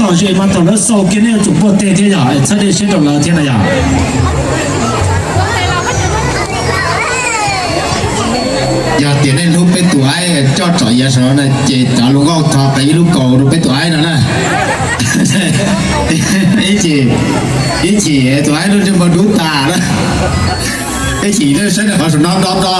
Los ze mas thaum lawv xaus kiag nej yuav tsum puag teg thiab yog txhawb dej siab rau lawv thiab na yog. Yog tias nej hlub peb tus aib coj tsom iav saum no na ces cov lus nkauj thov qiv ib lub kaus rau peb tus aib no na. Ib chim, ib chim tus aib lub ntsej muag dub tas na. Ib chim nej saib nws qhov saum no do do.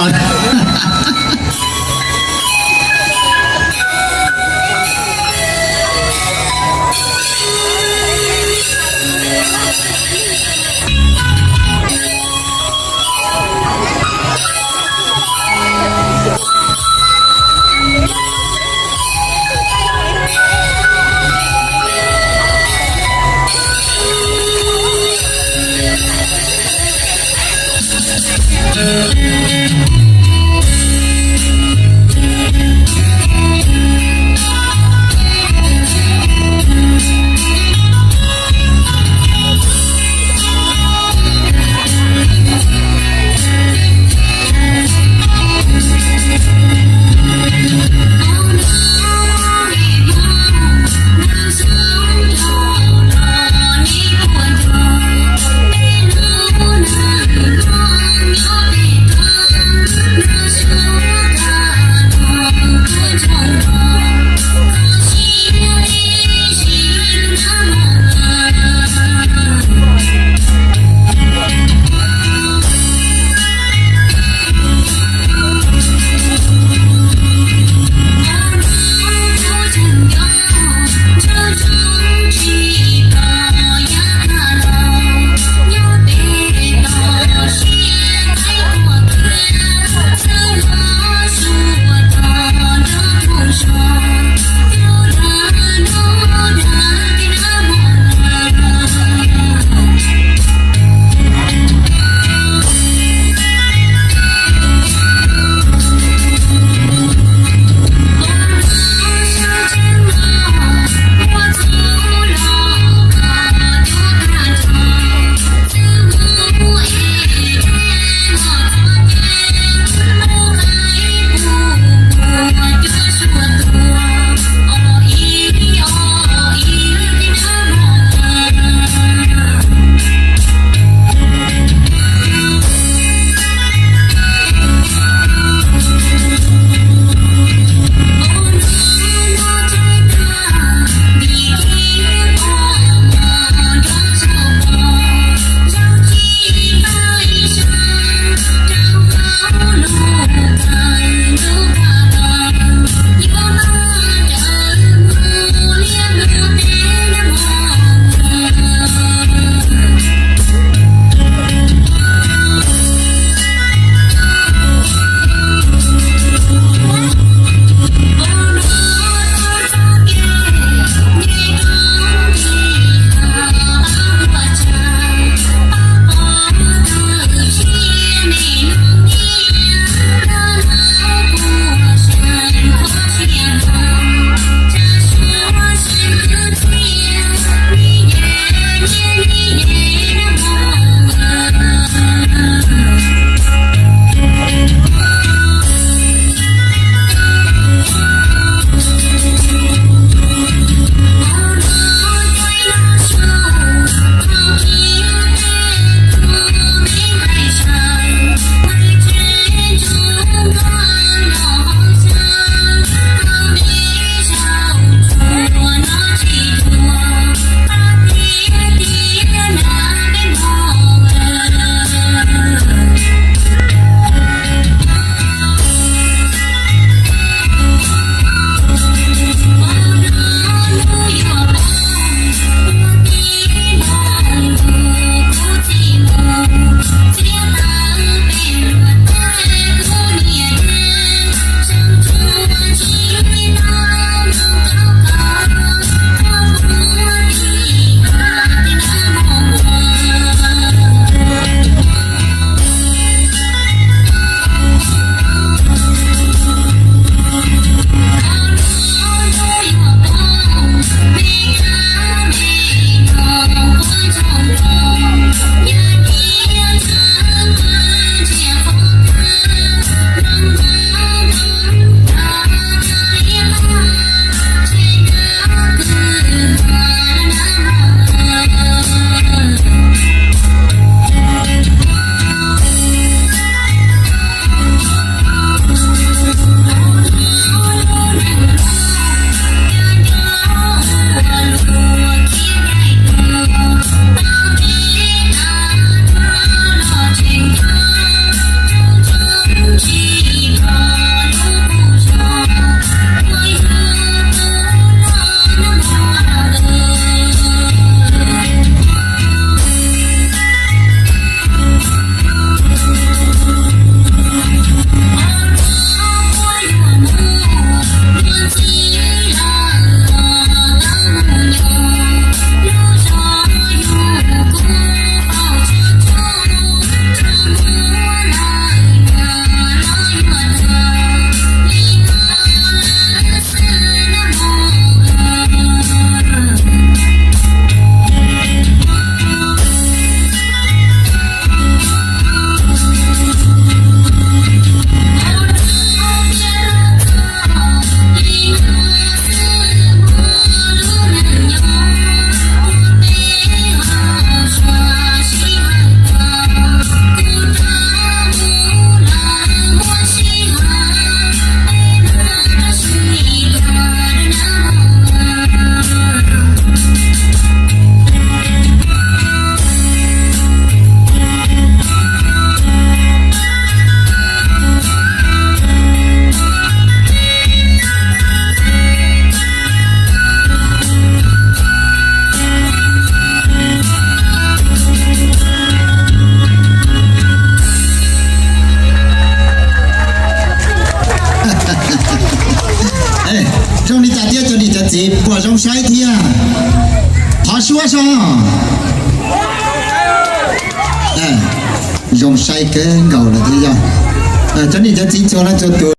Saib thiab, qhov suab so. Zoo saib kawg nkaus lawm thiab yog. Cov niam cov txiv txhua leej txhua tus